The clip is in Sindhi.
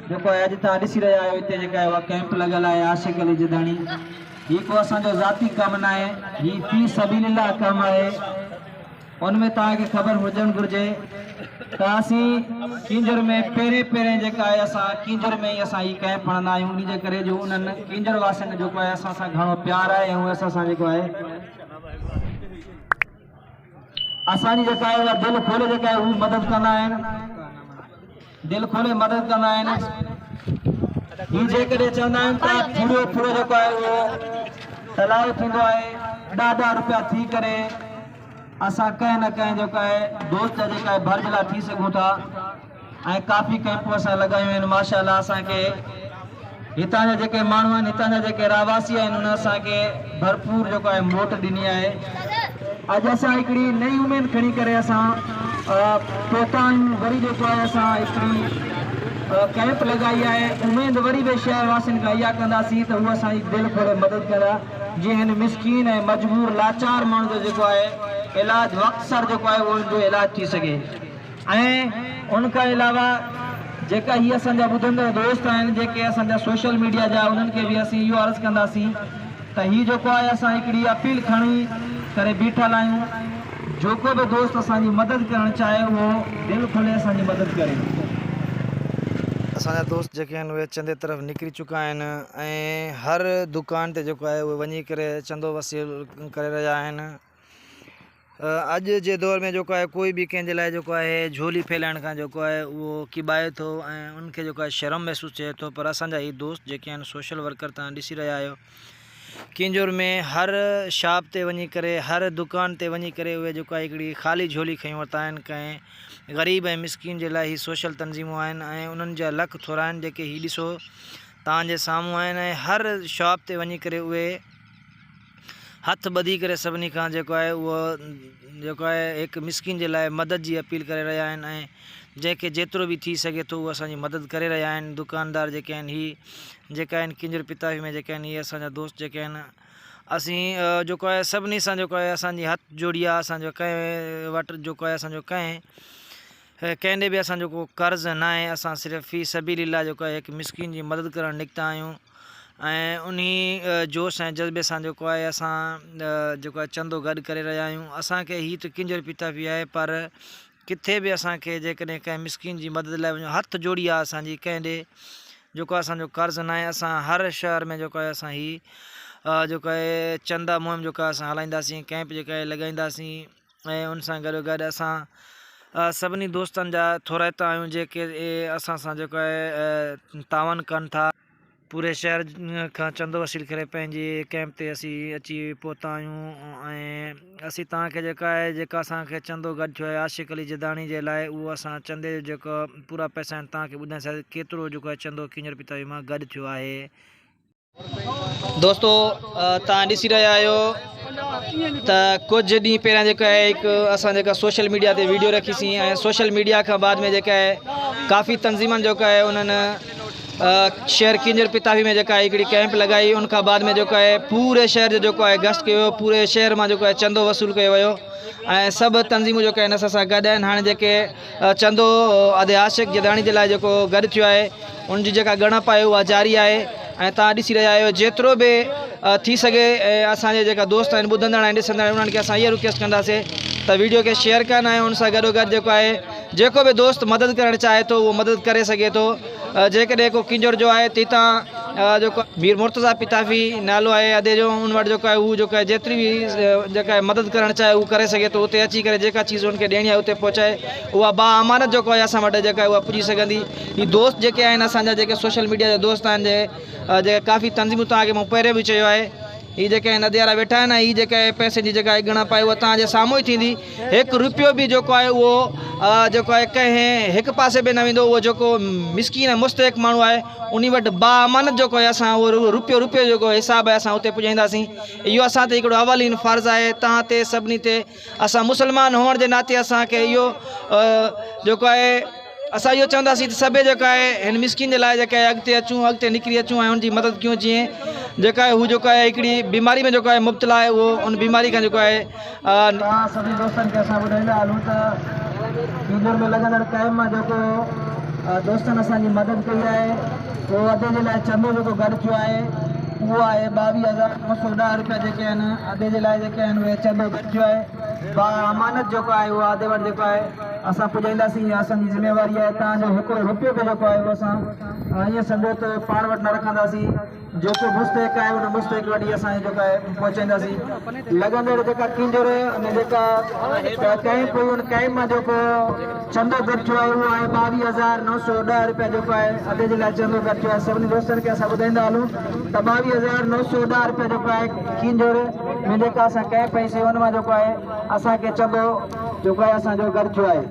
جيڪو آهي اڄ توهان ڏسي رهيا آهيو هتي جيڪا آهي اها ڪئمپ لڳل آهي عاشق علي جداڻي هي ڪو اسان جو ذاتي ڪم ناهي هي في سبيل الله ڪم آهي ان ۾ توهان کي خبر هجڻ گهرجي ته اسين ڪينجهر ۾ پهرين پهرين جيڪا آهي اسان ڪينجهر ۾ ئي اسان هي ڪئمپ هڻندا آهيون ان جي ڪري جو انهن ڪينجهر واسين جو جيڪو آهي اسان سان گهڻو پيار آهي ۽ اسان سان جيڪو آهي اسان جي جيڪا آهي اها دل کولي جيڪا آهي هو مدد ڪندا آهن دل کولي مدد ڪندا آهن هي جيڪڏهن چوندا آهن ته ڦڙو ڦڙو جيڪو آهي اهو تلاء ٿيندو آهي ڏهه ڏهه روپيا ٿي ڪري اسان ڪنهن نه ڪنهن جيڪو آهي دوست جا جيڪا آهي ڀرجلا ٿي سگهون ٿا ۽ ڪافي ڪئمپون اسان لڳايون آهن ماشاء الله اسان کي هتان جا جيڪي ماڻهو آهن هتان جا جيڪي رهواسي آهن انهن اسان کي ڀرپور جيڪو آهي موٽ ڏني آهي اڄ اسان هڪڙي نئين اميد کڻي ڪري اسان پهتا آهيون وري جيڪو آهي اسان هڪڙي ڪئمپ لڳائي آهي اميد وري به شهر واسين کان اها ڪنداسين ته هو اسان جي دل کولي مدد ڪندا جيئن هن مسڪين ۽ مجبور لاچار ماڻهو جو جيڪو آهي علاج وقت سر جيڪو آهي اهو ان جو علاج ٿي سگهي ۽ ان کان علاوه جيڪا هي اسان جا ٻڌندڙ دوست آهن جيڪي اسان جا سوشل ميڊيا جا انهن کي به اسين اهو عرض ڪنداسين ته هي جيڪو آهي اسان هڪڙي اپيل کڻي ڪري بيٺل آهيون جيڪو به دوست اسان جي مدد ڪرڻ چاهي اهو دل کولي اسان جي مدد ڪري. اسان جا دوست جيڪي آهن اهي چندي طرف نڪري چڪا آهن ۽ هر دڪان تي جيڪو آهي اهي وڃي ڪري چندو وصول ڪري رهيا آهن. اڄ جي دور ۾ جيڪو آهي ڪوئي به ڪنهن جي لاء جيڪو آهي جهولي ڦهلائڻ کان جيڪو آهي اهو ڪيٻائي ٿو ۽ ان کي جيڪو آهي شرم محسوس ٿئي ٿو پر اسان جا هي دوست جيڪي آهن سوشل ورڪر تان ڏسي رهيا آهيو ڪينجهر ۾ هر شاپ تي وڃي ڪري هر دڪان تي وڃي ڪري اهي جيڪو آهي هڪڙي خالي جهولي کنيون ورتا آهن ڪنهن غريب ۽ مسڪين جي لاء هي سوشل تنظيمون آهن ۽ انهن جا لک ٿورا آهن جيڪي هي ڏسو تان جي سامهون آهن ۽ هر شاپ تي وڃي ڪري اهي هٿ ٻڌي ڪري سڀني کان جيڪو آهي اهو جيڪو آهي هڪ مسڪين جي لاء مدد جي اپيل ڪري رهيا آهن ۽ جنهن کي جيترو به ٿي سگهي ٿو اهو اسان جي مدد ڪري رهيا آهن دڪاندار جيڪي آهن هي جيڪا آهن ڪينجهر پتافي ۾ جيڪي آهن هي اسان جا دوست جيڪي آهن اسين جيڪو آهي سڀني سان جيڪو آهي اسان جي هٿ جوڙي آهي اسان جو ڪنهن وٽ جيڪو آهي اسان جو ڪنهن ڪنهن ڏي به اسان جو ڪو قرض ناهي اسان صرف في سبيل الله جيڪو آهي هڪ مسڪين جي مدد ڪرڻ نڪتا آهيون ۽ انهي جوش ۽ جذبي سان جيڪو آهي اسان جيڪو آهي چندو گڏ ڪري رهيا آهيون اسان کي هي ته ڪنجهر پيتا پي آهي پر ڪٿي به اسان کي جيڪڏهن ڪنهن مسڪين جي مدد لاء وڃو هٿ جوڙي آهي اسان جي ڪنهن ڏي جيڪو اسان جو قرض ناهي اسان هر شهر ۾ جيڪو آهي اسان هي جيڪو آهي چندا مهم جيڪو آهي اسان هلائينداسين ڪئمپ جيڪا آهي لڳائينداسين ۽ ان سان گڏو گڏ اسان سڀني دوستن جا ٿورائتا آهيون جيڪي اسان سان جيڪو آهي تعاون ڪن ٿا. پوري شهر کان چندو وصول ڪري پنهنجي ڪئمپ تي اسين اچي پهتا آهيون ۽ اسين توهان کي جيڪا آهي جيڪا اسان کي چندو گڏ ٿيو آهي عاشق علي جداڻي جي لاء اهو اسان چندي جو جيڪو پورا پئسا آهن توهان کي ٻڌائينداسين ڪيترو جيڪو آهي چندو ڪينجهر پتافي مان گڏ ٿيو آهي. دوستو توهان ڏسي رهيا آهيو ته ڪجهه ڏينهن پهريان جيڪا آهي هڪ اسان جيڪا سوشل ميڊيا تي ويڊيو رکي سين ۽ سوشل ميڊيا کان بعد ۾ جيڪا آهي ڪافي تنظيمن جيڪا آهي انهن شهر ڪينجهر پتافي ۾ جيڪا آهي هڪڙي ڪئمپ لڳائي ان کان بعد ۾ جيڪو آهي پوري شهر جو جيڪو آهي گشت ڪيو ويو پوري شهر مان جيڪو آهي چندو وصول ڪيو ويو ۽ سڀ تنظيمون جيڪي آهن اسان سان گڏ آهن هاڻي جيڪي چندو ادي عاشق جداڻي جي لاء جيڪو گڏ ٿيو آهي ان جي جيڪا ڳڻپ آهي اها جاري آهي ۽ توهان ڏسي رهيا آهيو جيترو به ٿي سگهي اسان جا جيڪا دوست آهن ٻڌندڙ ۽ ڏسندڙ انهن کي اسان اها رڪويسٽ ڪنداسين ته ويڊيو کي شيئر ڪن ۽ ان سان گڏو گڏ جيڪو آهي جيڪو به دوست مدد ڪرڻ چاهي ٿو اهو مدد ڪري سگهي ٿو جيڪڏهن ڪو ڪينجهر جو آهي ته هتان جيڪو مير مرتضيٰ پتافي نالو آهي ادي جو ان وٽ جيڪو آهي هو جيڪو آهي جيتري به جيڪا آهي مدد ڪرڻ چاهي هو ڪري سگهي ٿو اتي اچي ڪري جيڪا چيز ان کي ڏيڻي آهي اتي پهچائي اها با امانت جيڪو آهي اسان وٽ جيڪا آهي اها پڄي سگهندي هي دوست جيڪي آهن اسان جا جيڪي سوشل ميڊيا جا دوست آهن جيڪي ڪافي تنظيمون توهان کي مون پهريون به چيو آهي هي جيڪي آهن ادي وارا ويٺا آهن ۽ هي جيڪا پئسن جي جيڪا ڳڻپ آهي اها توهان جي سامهون ئي ٿيندي هڪ روپيو به جيڪو آهي اهو جيڪو آهي ڪنهن هڪ پاسي به نه ويندو اهو جيڪو مسڪين ۽ مستحق ماڻهو آهي انهي وٽ با امانت جيڪو آهي اسان اهو روپيو روپيو جيڪو حساب آهي اسان اتي پڄائينداسين اهو اسان تي هڪڙو اولين فرض آهي توهان تي سڀني تي اسان مسلمان هئڻ جي ناتي اسان کي اهو جيڪو آهي اسان اهو چونداسين ته سڀئي جيڪا آهي هن مسڪين جي لاء جيڪا آهي اڳتي اچون اڳتي نڪري اچون ۽ ان جي مدد ڪيون جيئن جيڪا آهي هو جيڪو آهي هڪڙي بيماري ۾ جيڪو آهي مبتلا آهي اهو ان بيماري کان جيڪو آهي. توهان سڀني دوستن کي اسان ٻڌائيندا هلون ته ڪينجهر ۾ لڳندڙ ڪئمپ مان جيڪو دوستن اسان جي مدد ڪئي آهي اهو ادي جي لاء چندو جيڪو گڏ ٿيو آهي اهو آهي 22910 روپيا جيڪي آهن ادي جي لاء جيڪي آهن اهي چندو گڏ ٿيو آهي با امانت جيڪو آهي اهو ادي وٽ جيڪو آهي اسان پڄائينداسين اها اسان جي ذميواري آهي تان جو هڪڙو روپيو به جيڪو آهي اهو اسان ائين سمجهو ته پاڻ وٽ نه رکنداسين جيڪو مستحق آهي ان مستحق وٽ ئي اسان جيڪو آهي پهچائينداسين. لڳندڙ جيڪا ڪينجهر ۾ جيڪا ڪئمپ هئي ان ڪئمپ مان جيڪو چندو گڏ ٿيو آهي اهو آهي 22910 روپيا جيڪو آهي ادي جي لاء چندو گڏ ٿيو آهي سڀني دوستن کي اسان ٻڌائيندا هلون ته 22910 روپيا جيڪو آهي ڪينجهر ۾ جيڪا اسان ڪئمپ هئي سي ان مان جيڪو آهي اسان کي چندو جيڪو آهي اسان جو گڏ ٿيو آهي.